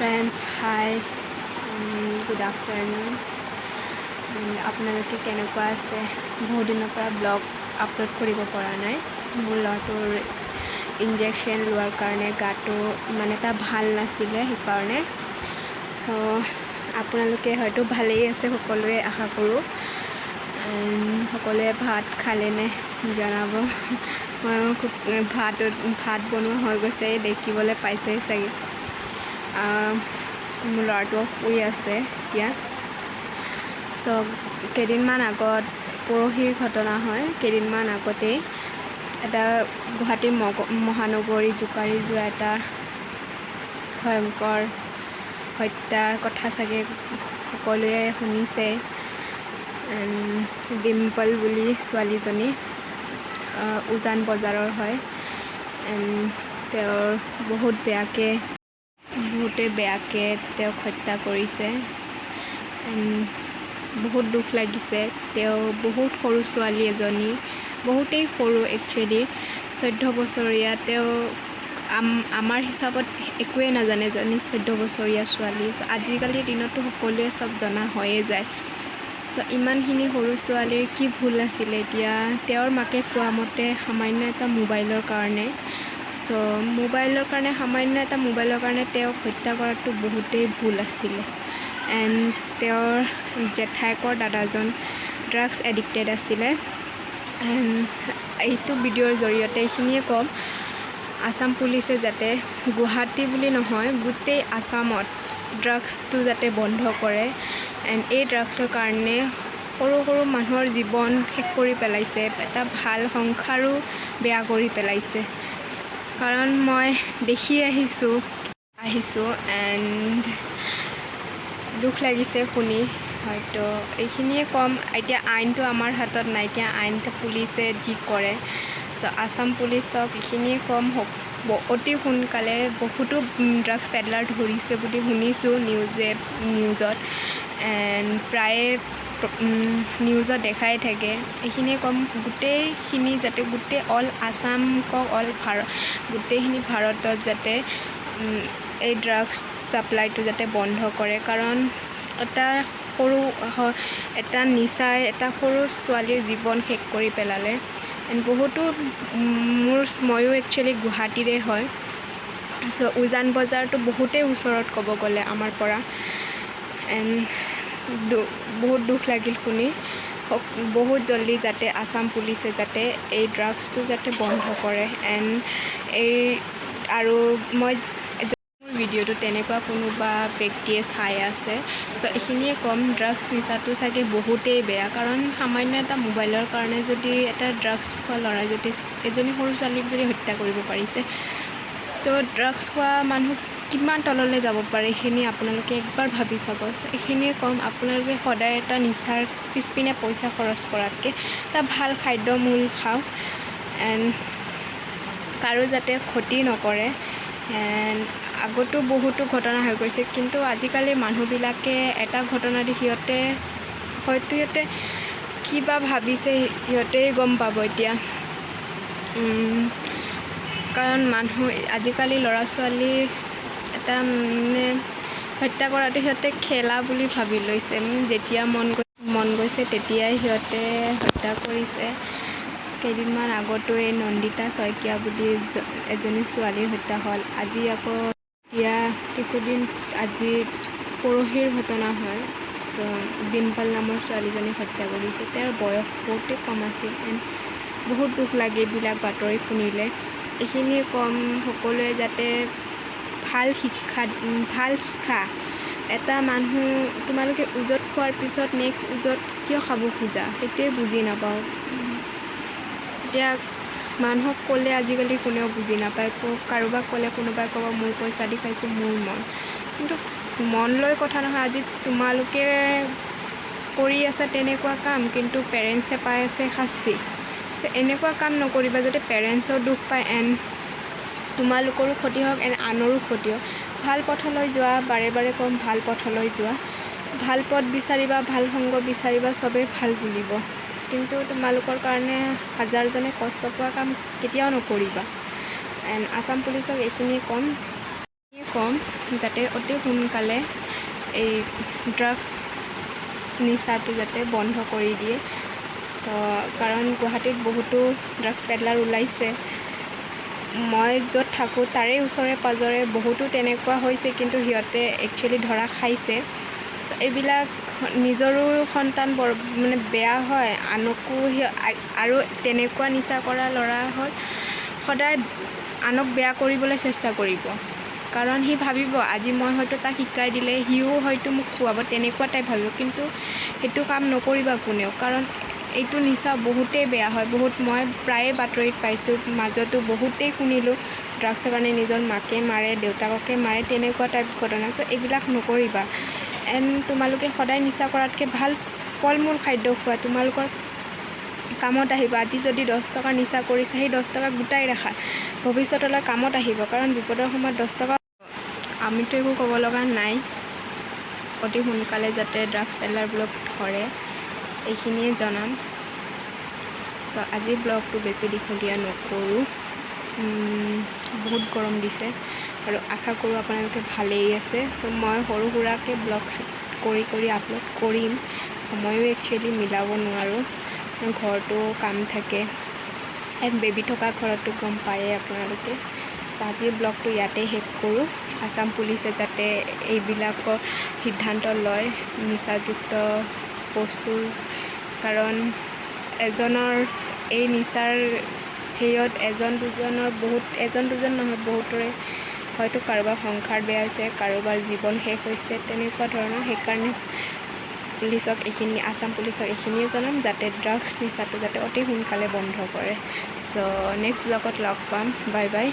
Friends, hi, good afternoon. আপোনালোকে কেনেকুৱা আছে? বহুত দিনৰ পৰা ব্লগ আপলোড কৰিব পৰা নাই। মোৰ ল'ৰাটোৰ ইনজেকশ্যন লোৱাৰ কাৰণে গাটো ইমান এটা ভাল নাছিলে, সেইকাৰণে। চ' আপোনালোকে হয়তো ভালেই আছে সকলোৱে, আশা কৰোঁ। সকলোৱে ভাত খালেনে জনাব। ময়ো খুব ভাত বনোৱা হৈ গৈছে, দেখিবলৈ পাইছেই চাগে। মোৰ ল'ৰাটো শুই আছে এতিয়া। চ' কেইদিনমান আগত, পৰহিৰ ঘটনা হয়, কেইদিনমান আগতেই এটা গুৱাহাটী মহানগৰী জোকাৰি যোৱা এটা ভয়ংকৰ হত্যাৰ কথা চাগে সকলোৱে শুনিছে। ডিম্পল বুলি ছোৱালীজনী, উজান বজাৰৰ হয়। তেওঁৰ বহুত বেয়াকৈ, বহুতেই বেয়াকৈ তেওঁক হত্যা কৰিছে। বহুত দুখ লাগিছে। তেওঁ বহুত সৰু ছোৱালী এজনী, বহুতেই সৰু একচুৱেলি, 14 বছৰীয়া। তেওঁ আমাৰ হিচাপত একোৱেই নাজানে এজনী 14 বছৰীয়া ছোৱালী। আজিকালিৰ দিনততো সকলোৱে চব জনা হৈয়ে যায়। তো ইমানখিনি সৰু ছোৱালীৰ কি ভুল আছিলে? এতিয়া তেওঁৰ মাকে কোৱা মতে সামান্য এটা মোবাইলৰ কাৰণে। চ' মোবাইলৰ কাৰণে, সামান্য এটা মোবাইলৰ কাৰণে তেওঁক হত্যা কৰাটো বহুতেই ভুল আছিলে। এণ্ড তেওঁৰ জেঠায়েকৰ দাদাজন ড্ৰাগছ এডিক্টেড আছিলে। এণ্ড এইটো ভিডিঅ'ৰ জৰিয়তে এইখিনিয়ে ক'ম, আছাম পুলিচে যাতে গুৱাহাটী বুলি নহয়, গোটেই আছামত ড্ৰাগছটো যাতে বন্ধ কৰে। এণ্ড এই ড্ৰাগছৰ কাৰণে সৰু সৰু মানুহৰ জীৱন শেষ কৰি পেলাইছে, এটা ভাল সংসাৰো বেয়া কৰি পেলাইছে। কাৰণ মই দেখি আহিছোঁ এণ্ড দুখ লাগিছে শুনি। হয়তো এইখিনিয়ে ক'ম, এতিয়া আইনটো আমাৰ হাতত নাই, এতিয়া আইনটো পুলিচে যি কৰে। চ' আছাম পুলিচক এইখিনিয়ে ক'ম, অতি সোনকালে বহুতো ড্ৰাগছ পেডলাৰ ধৰিছে বুলি শুনিছোঁ নিউজত, এণ্ড প্ৰায়ে নিউজত দেখাই থাকে। এইখিনিয়ে ক'ম, গোটেইখিনি যাতে গোটেই অল আছাম কওক, অল ভাৰত, গোটেইখিনি ভাৰতত যাতে এই ড্ৰাগছ ছাপ্লাইটো যাতে বন্ধ কৰে। কাৰণ এটা সৰু এটা নিচাই এটা সৰু ছোৱালীৰ জীৱন শেষ কৰি পেলালে। এণ্ড বহুতো ময়ো একচুৱেলি গুৱাহাটীৰে হয়। চ' উজান বজাৰটো বহুতেই ওচৰত ক'ব গ'লে আমাৰ পৰা। এণ্ড বহুত দুখ লাগিল শুনি। বহুত জল্দি যাতে আছাম পুলিচে যাতে এই ড্ৰাগছটো যাতে বন্ধ কৰে। এণ্ড এই আৰু মই মোৰ ভিডিঅ'টো তেনেকুৱা কোনোবা ব্যক্তিয়ে চাই আছে, চ' এইখিনিয়ে ক'ম, ড্ৰাগছ নিচাটো চাগে বহুতেই বেয়া। কাৰণ সামান্য এটা মোবাইলৰ কাৰণে যদি এটা ড্ৰাগছ খোৱা ল'ৰাই যদি এজনী সৰু ছোৱালীক যদি হত্যা কৰিব পাৰিছে, তো ড্ৰাগছ খোৱা মানুহ কিমান তললৈ যাব পাৰে, এইখিনি আপোনালোকে একবাৰ ভাবি চাব। এইখিনিয়ে ক'ম, আপোনালোকে সদায় এটা নিচাৰ পিছপিনে পইচা খৰচ কৰাতকৈ এটা ভাল খাদ্যমূল খাওক এণ্ড কাৰো যাতে ক্ষতি নকৰে। এণ্ড আগতো বহুতো ঘটনা হৈ গৈছে, কিন্তু আজিকালি মানুহবিলাকে এটা ঘটনা দি সিহঁতে হয়তো সিহঁতে কিবা ভাবিছে, সিহঁতেই গম পাব এতিয়া। কাৰণ মানুহ আজিকালি ল'ৰা ছোৱালী এটা মানে হত্যা কৰাটো সিহঁতে খেলা বুলি ভাবি লৈছে। যেতিয়া মন গৈছে তেতিয়াই সিহঁতে হত্যা কৰিছে। কেইদিনমান আগতো এই নন্দিতা শইকীয়া বুলি এজনী ছোৱালীৰ হত্যা হ'ল। আজি আকৌ এতিয়া কিছুদিন, আজি পৰহিৰ ঘটনা হয়। চ' ডিম্পল নামৰ ছোৱালীজনীক হত্যা কৰিছে। তেওঁৰ বয়স বহুতেই কম আছিল। এণ্ড বহুত দুখ লাগে এইবিলাক বাতৰি শুনিলে। এইখিনিয়ে ক'ম, সকলোৱে যাতে ভাল শিক্ষা, ভাল শিক্ষা এটা মানুহ, তোমালোকে ওজত খোৱাৰ পিছত নেক্সট ওজত কিয় খাব খোজা, সেইটোৱে বুজি নাপাওঁ। এতিয়া মানুহক ক'লে আজিকালি কোনেও বুজি নাপায়। কাৰোবাক ক'লে কোনোবাই ক'ব, মোৰ পইচা দি খাইছোঁ, মোৰ মন। কিন্তু মন লৈ কথা নহয়। আজি তোমালোকে কৰি আছা তেনেকুৱা কাম, কিন্তু পেৰেণ্টছে পাই আছে শাস্তি। এনেকুৱা কাম নকৰিবা যাতে পেৰেণ্টছেও দুখ পায় এণ্ড তোমালোকৰো ক্ষতি হওক এণ্ড আনৰো ক্ষতি হওক। ভাল পথলৈ যোৱা, বাৰে বাৰে ক'ম, ভাল পথলৈ যোৱা। ভাল পথ বিচাৰিবা, ভাল সংগ বিচাৰিবা, চবেই ভাল বুলিব। কিন্তু তোমালোকৰ কাৰণে হাজাৰজনে কষ্ট পোৱা কাম কেতিয়াও নকৰিবা। এণ্ড আছাম পুলিচক এইখিনিয়ে ক'ম। ক'ম যাতে অতি সোনকালে এই ড্ৰাগছ নিচাটো যাতে বন্ধ কৰি দিয়ে। চ' কাৰণ গুৱাহাটীত বহুতো ড্ৰাগছ পেডলাৰ ওলাইছে। মই য'ত থাকোঁ, তাৰে ওচৰে পাঁজৰে বহুতো তেনেকুৱা হৈছে, কিন্তু সিহঁতে একচুৱেলি ধৰা খাইছে। এইবিলাক নিজৰো সন্তান বৰ মানে বেয়া হয়, আনকো। আৰু তেনেকুৱা নিচা কৰা ল'ৰা হ'ল সদায় আনক বেয়া কৰিবলৈ চেষ্টা কৰিব, কাৰণ সি ভাবিব, আজি মই হয়তো তাক শিকাই দিলে সিও হয়তো মোক খুৱাব, তেনেকুৱা টাইপ ভাবিব। কিন্তু সেইটো কাম নকৰিবা কোনেও, কাৰণ এইটো নিচা বহুতেই বেয়া হয়। বহুত মই প্ৰায়ে বাতৰিত পাইছোঁ, মাজতো বহুতেই শুনিলোঁ, ড্ৰাগছৰ কাৰণে নিজৰ মাকে মাৰে, দেউতাককে মাৰে, তেনেকুৱা টাইপ ঘটনা। চ' এইবিলাক নকৰিবা। এণ্ড তোমালোকে সদায় নিচা কৰাতকৈ ভাল ফল মূল খাদ্য খোৱা, তোমালোকৰ কামত আহিব। আজি যদি 10 টকা নিচা কৰিছা, সেই 10 টকা গোটাই ৰাখা, ভৱিষ্যতলৈ কামত আহিব, কাৰণ বিপদৰ সময়ত 10 টকা। আমিতো একো ক'ব লগা নাই। অতি সোনকালে যাতে ড্ৰাগছ পেডলাৰবোৰক ধৰে, এইখিনিয়ে জনাম। চ' আজি ব্লগটো বেছি দীঘলীয়া নকৰোঁ। বহুত গৰম দিছে আৰু আশা কৰোঁ আপোনালোকে ভালেই আছে। ত' মই সৰু সুৰাকৈ ব্লগ শ্বুট কৰি কৰি আপলোড কৰিম। সময়ো একচুৱেলি মিলাব নোৱাৰোঁ, ঘৰতো কাম থাকে। এক বেবী থকা ঘৰততো গম পায়েই আপোনালোকে। আজিৰ ব্লগটো ইয়াতে শেষ কৰোঁ। আছাম পুলিচে যাতে এইবিলাকৰ সিদ্ধান্ত লয়, নিচাযুক্ত বস্তুৰ, কাৰণ এজনৰ এই নিচাৰ হেৰিয়ত এজন দুজনৰ বহুত, এজন দুজন নহয়, বহুতৰে হয়তো কাৰোবাৰ সংসাৰ বেয়া হৈছে, কাৰোবাৰ জীৱন শেষ হৈছে, তেনেকুৱা ধৰণৰ। সেইকাৰণে পুলিচক এইখিনি, আছাম পুলিচক এইখিনিয়ে জনাম যাতে ড্ৰাগছ নিচাটো যাতে অতি সোনকালে বন্ধ কৰে। চ' নেক্সট ব্লগত লগ পাম। Bye bye.